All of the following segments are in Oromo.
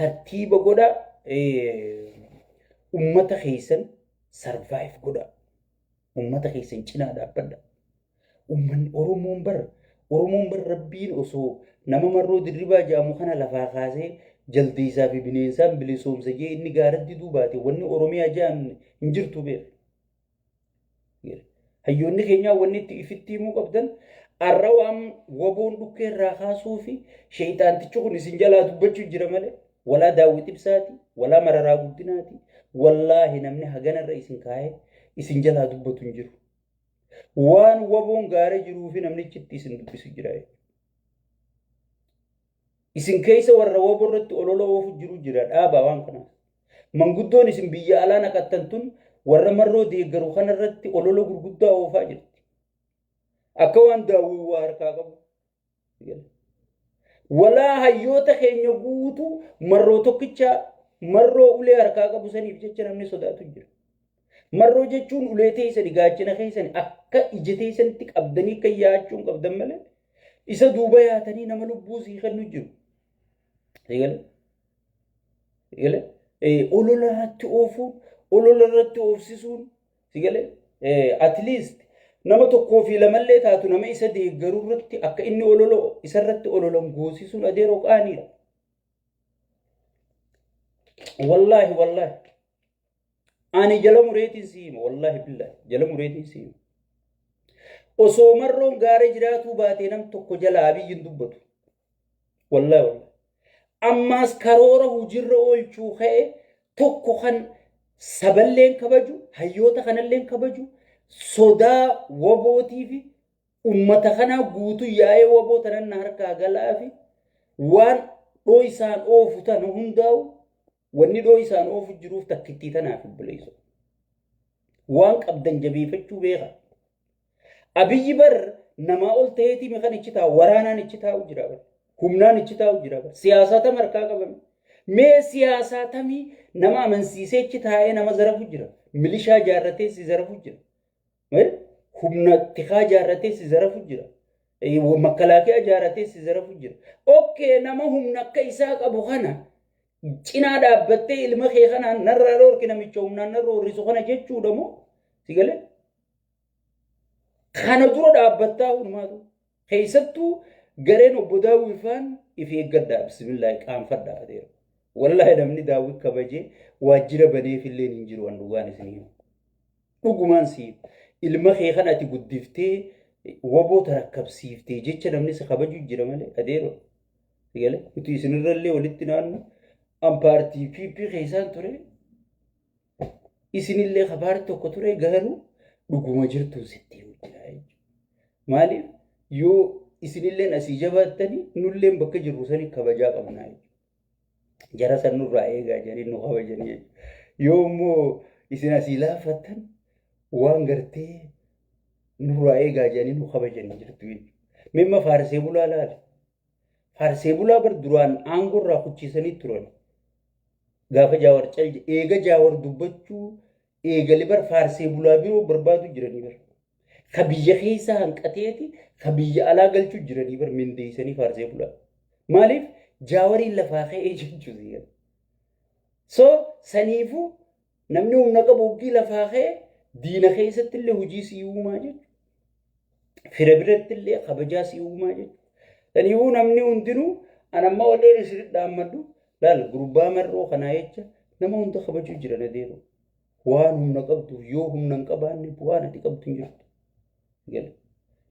Tartiiba godhaa, ummata keessan survive godhaa. Ummata keessan cinaa dhaabbadha. Ummanni Oromoon bar Rabbiin osoo nama Marroo Dirribaa jedhamu kana lafaa kaasee jaldeessaa fi bineensaan bilisoomsa jee inni gaaratti duubaate, wanni Oromiyaa jedhan hin jirtu beeka. Hayyoonni keenyaa wanni itti ifitti himuu qabdan, arra waan WBOn dhukkee irraa kaasuu fi sheeyxaantichi kun isin jalaa dubbachuu jira malee, walaa Daawwit Ibsaati, walaa Mararaa Guddinaati, wallaahi namni haganarra isin kaa'ee isin jalaa dubbatu hin jiru. Waan WBOn gaara jiruu fi namnichi itti isin dubbisu jira. Isin keessa warra WBO irratti olola oofu jiru jira, dhaabaa waan kanaaf. Manguddoon isin biyya alaa naqattan tun warra Marroo deeggaru kanarratti olola gurguddaa oofaa jirti. Akka waan Daawwii waa harkaa qabu. Walaa hayyoota keenya guutuu Marroo tokkicha, Marroo ulee harkaa qabu saniif jecha namni sodaatu jira. Marroo jechuun ulee teessani, gaachana keessani akka ija teessanitti qabdanii akka yaachuun qabdan malee, isa duuba yaatanii nama lubbuu sii kennu jiru. Eegale olola irratti oofuun, olola irratti oofsisuun, sigale, at least nama tokkoo fi lamallee taatu nama isa deeggaruu irratti akka inni olola isarratti ololan goosisuun adeeroo qaaniidha. Wallaahi, wallaahi. Ani jala mureetiin si hima, wallaahi billaahi, jala mureetiin si hima. Osoo Marroon gaara jiraatuu baatee nam tokko jala Abiyyi hin dubbatu. Wallaahi, wallaahi. Ammaas karoora hojiirra oolchuu ka'e tokko kan saballeen kabaju, hayyoota kanalleen kabaju, sodaa WBOtii fi ummata kanaa guutuu yaa'ee WBO tanan na harkaa galaa fi waan dhoo isaan oofu tana hundaa'u, wanni dhoo isaan oofu jiruuf takkittii tanaaf, obboleessoo. Waan qabdan jabeeffachuu beeka. Abiyyi bar namaa ol ta'eetii kan ichi taa'u, waraanaan ichi taa'u jira bar. Humnaan ichi taa'u jira bar. Siyaasaa tam harkaa qabame? Mee siyaasaa tamii nama amansiisee ichi taa'ee nama zarafu jira? Milishaa jaarratee si zarafu jira. Humna tikaa jaarratee si zarafu jira. Makalaakiyaa jaarratee si zarafu jira. Okay, nama humna akka isaa qabu kana cinaa dhaabbattee ilma kee kanaan narraa dhoorki, namicha humnaan narra horrisu kana jechuudha moo? Si galee? Kana dura dhaabbattaa hundumaatu. Keessattuu gareen obbo Daawwii faan if eeggadhaa, bismillaahi, qaanfadhaa adeera. Wallaahi namni Daawwii kabajee waajjira baneef illee hin jiru, waan dhugaan isin himu. Dhugumaan si ilma kee kan ati guddiftee WBO tarakkabsiiftee jecha namni si kabaju jira malee, adeero. Galee nuti isinirrallee walitti naannu, an paartii PP keessaan ture, isinillee ka paartii tokko ture, garuu dhuguma jirtuun sitti himu jira jechuudha. Maaliif yoo isinilleen asii jabaattanii, nulleen bakka jirru sani kabajaa qabnaa jechuudha. Jara san nurraa eegaa jedhanii nu kabajanii jechuudha. Yoo immoo isin asii laaffattan, waan gartee nurraa eegaa jedhanii nu kabajanii jirtu jechuudha. Mimma faarsee bulaa laali. Faarsee bulaa bar duraan aangoo irraa kuchiisanii turan. Gaafa Jaawar cal eega Jaawar dubbachuu eegale bar faarsee bulaa biroo barbaadu jiranii bar. Ka biyya keessaa hanqateeti ka biyya alaa galchuu jiranii bar, mindeessanii faarsee bulaa. Maaliif? Jaawariin lafaa ka'ee jechuudha. So saniifuu namni humna qabu hoggii lafaa ka'e diina keessatti illee hojii sii uumaa jechuudha. Fira biratti illee kabajaa sii uumaa jechuudha. Saniifuu namni hundinuu, an amma walleen isin dhaammadhu, laal, gurbaa Marroo kanaa jecha nama hunda kabajuu jiran adeemu. Waan humna qabduuf, yoo humna hin qabaanne bu'aan ati qabdu hin jirtu.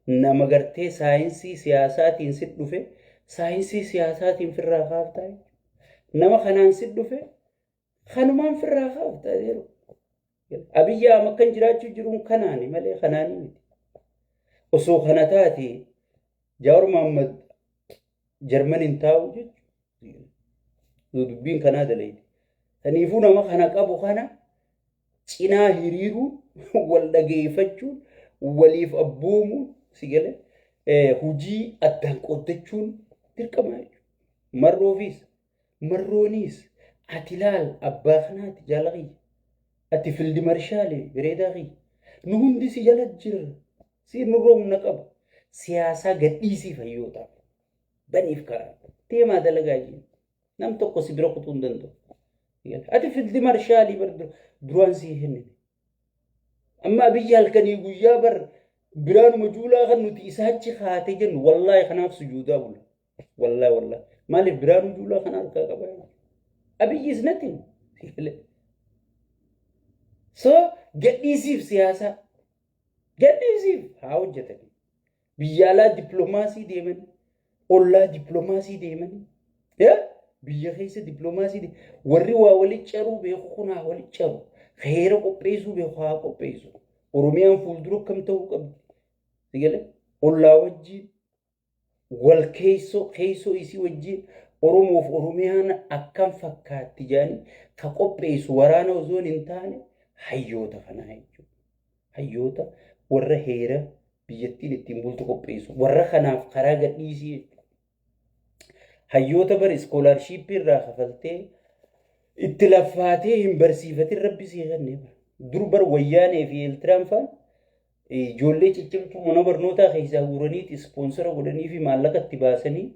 Nama gartee saayinsii siyaasaatiin si dhufe saayinsii siyaasaatiin firraa kaaftaa. Nama kanaan si dhufe kanumaan firraa kaaftaa yeroo. Abiyyi Ahmad kan jiraachuu jiruun kanaani malee kanaanii miti. Osoo kana taate Jawaar Mohammad Jarman hin taa'u jechuudha. Dubbiin kanaa dalayte. Kaniifuu nama kana qabu kana cinaa hiriiruun, wal dhageeffachuun, waliif abboomuun, si galee, hojii addaan qooddachuun dirqama jechuudha. Marroofiis Marrooniis ati laal, abbaa kanaati, jaala kiyya. Ati field marshal bareedaa kiyya. Nu hundi si jala jirra. Si nurra humna qaba. Siyaasaa gadhiisii fayyootaaf. Baniif karaa. Deemaa dalagaa jiru. Nam tokko si bira kutuu hin danda'u. Ati fildi marshaalii bar duraan sii kennine. Amma Abiyyi halkanii guyyaa bar Biraanuma Juulaa kan nuti isa achi kaate jennu wallaahi kanaaf sujuudaa bula. Wallaahi wallaahi. Maaliif Biraanuu Juulaa kana harkaa qaba? Abiyyi is nothing. So gadhiisiif siyaasaa. Gadhiisiif haa hojjetanii. Biyya alaa dippiloomaasii deemanii, ollaa dippiloomaasii deemanii, biyya keessa dippiloomaasii warri waa wali caruu beeku kun haa wali caru. Heera qopheessuu beeku haa qopheessu. Oromiyaan fuuldura akkam ta'uu qabdi. Sigalee ollaa wajjin wal keessoo keessoo isii wajjin Oromoof Oromiyaan akkam fakkaatti jedhanii ka qopheessu waraana osoo hin taane hayyoota kanaa jechuudha. Hayyoota warra heera biyyattiin ittiin bultu qopheessu warra kanaaf karaa gadhiisii jechuudha. Hayyoota bar iskoolaarshiippii irraa kafaltee itti laffaatee hin barsiifatin rabbi sii kenne. Dur bar wayyaanee fi Eeltiraan faan ijoollee ciccimtuu mana barnootaa keessaa guuraniiti ispoonsara godhanii fi maallaqa itti baasanii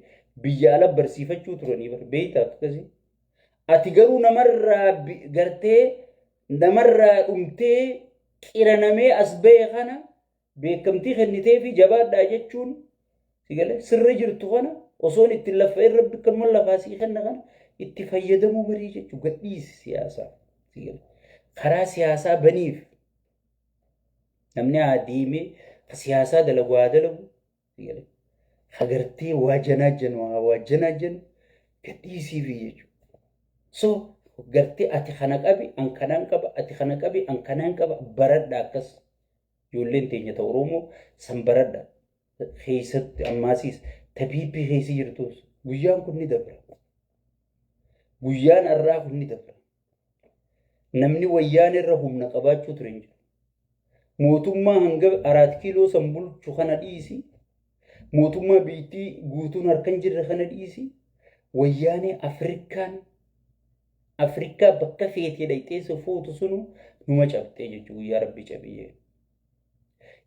biyya ala barsiifachuu turanii bar beektaa akkasii. Ati garuu namarraa gartee namarraa dhumtee qiranamee as bahe kana beekamtii kennitee fi jabaadhaa jechuun si galee sirra jirtu kana osoon itti lafa irra bikkanuma lafaa sii kenna kana itti fayyadamuu barii jechuu gadhiisi siyaasaa si galee karaa siyaasaa baniif namni haa deemee siyaasaa dalagu haa dalagu si galee hagartee waa janaa janu haa waa janaa janu gadhiisiifi jechuudha. So gartee ati kana qabi an kanaan qaba ati kana qabi an kanaan qaba baradha akkas ijoolleen teenya ta Oromoo san baradha keessatti ammaasiis ta PP keessa jirtus guyyaan kun ni dabra. Guyyaan har'aa kun ni dabra. Namni wayyaan irra humna qabaachuu ture hin jiru. Mootummaa hanga araat kiiloo san bulchu kana dhiisi. Mootummaa biyyattii guutuun harka hin jirre kana dhiisi. Wayyaanee Afrikaan Afrikaa bakka feetee dhaqxee si fuutu sunu numa cabxee jechuudha guyyaa rabbi cabiyyee.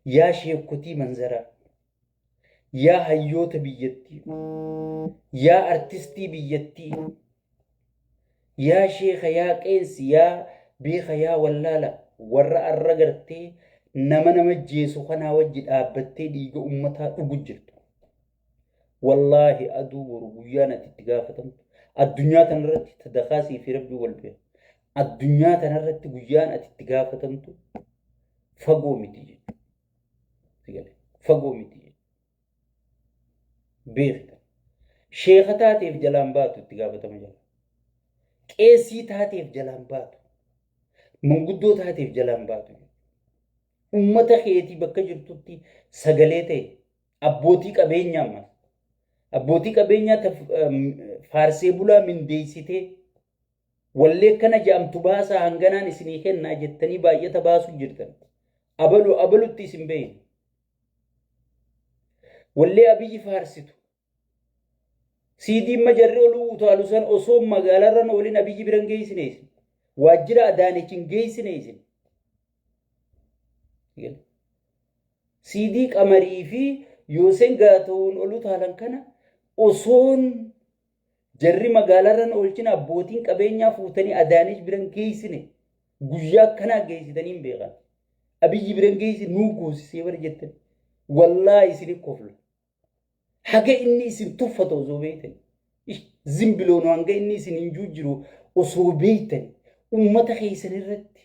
Yaa sheekotii manzaraa. Yaa hayyoota biyyattii. Yaa artistii biyyattii. Yaa sheeka yaa qeensi yaa beeka yaa wallaala warra arra gartee nama nama jeesu kanaa wajji dhaabbattee dhiiga ummataa dhugu jirtu. Wallaahi aduu boru guyyaan ati itti gaafatamtu addunyaa tanarratti tadaqaa sii fi rabbi wal beeka. Addunyaa tanarratti guyyaan ati itti gaafatamtu fagoo miti jechuudha. Fagoo miti jechuudha. Beekta. Sheeka taateef jalaan baatu itti gaafatama jala. Qeesii taateef jalaan baatu. Manguddoo taateef jalaan baatu. Ummata keetii bakka jirtutti sagalee ta'e abbootii qabeenyaa ammas. Abbootii qabeenyaa faarsee bulaa mindeessitee wallee kana ja'amtu baasaa hanganaan isinii kennaa jettanii baay'ata baasuu jirtan. Abalu abalutti isin beeyna. Wallee Abiyyi faarsitu. Siidiin majarri oluu utaalu san osoo magaalarran oolin Abiyyi biran geessine isin. Waajjira Adaanech hin geessine isin. Siidii qamarii fi Yooseen Gaata'uun ol utaalan kana osoon jarri magaalarran oolchina abbootiin qabeenyaa fuutanii Adaanech biran geessine guyyaa akkanaa geessitanii hin beekan. Abiyyi biran geessi nuu goosisee bara jettan. Wallaahi isin kofla. Haga inni isin tuffatu osoo beektan. Zimbiloonu hanga inni isin hin jiru osoo beektan. Ummata keessan irratti,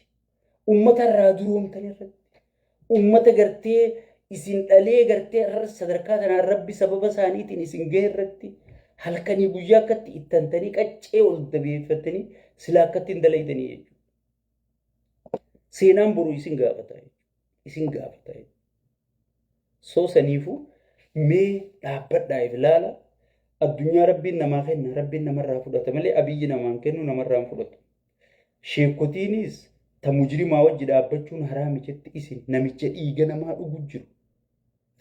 ummata irraa duroomtan irratti, ummata gartee isin dhalee gartee irra sadarkaa tanaan rabbi sababa isaaniitiin isin gahe irratti halkanii guyyaa akkatti ittantanii qaccee ol dabeeffattanii silaa akkatti hin dalaydanii jechuudha. Seenaan boru isin gaafata. Isin gaafata. Soo saniifuu mee dhaabbadhaa if ilaala. Addunyaa rabbiin namaa kenna rabbiin namarraa fudhata malee abiyyi namaan kennu namarraa hin fudhatu. Sheekotiinis ta mujrimaa wajji dhaabbachuun haraami jetti isin namicha dhiiga namaa dhugu jiru.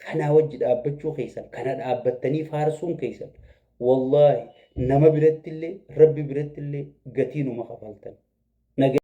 Kanaa wajji dhaabbachuu keessan kana dhaabbattanii faarsuun keessan wallaahi nama birattillee rabbi birattillee gatii numa kafaltan. Nagaa.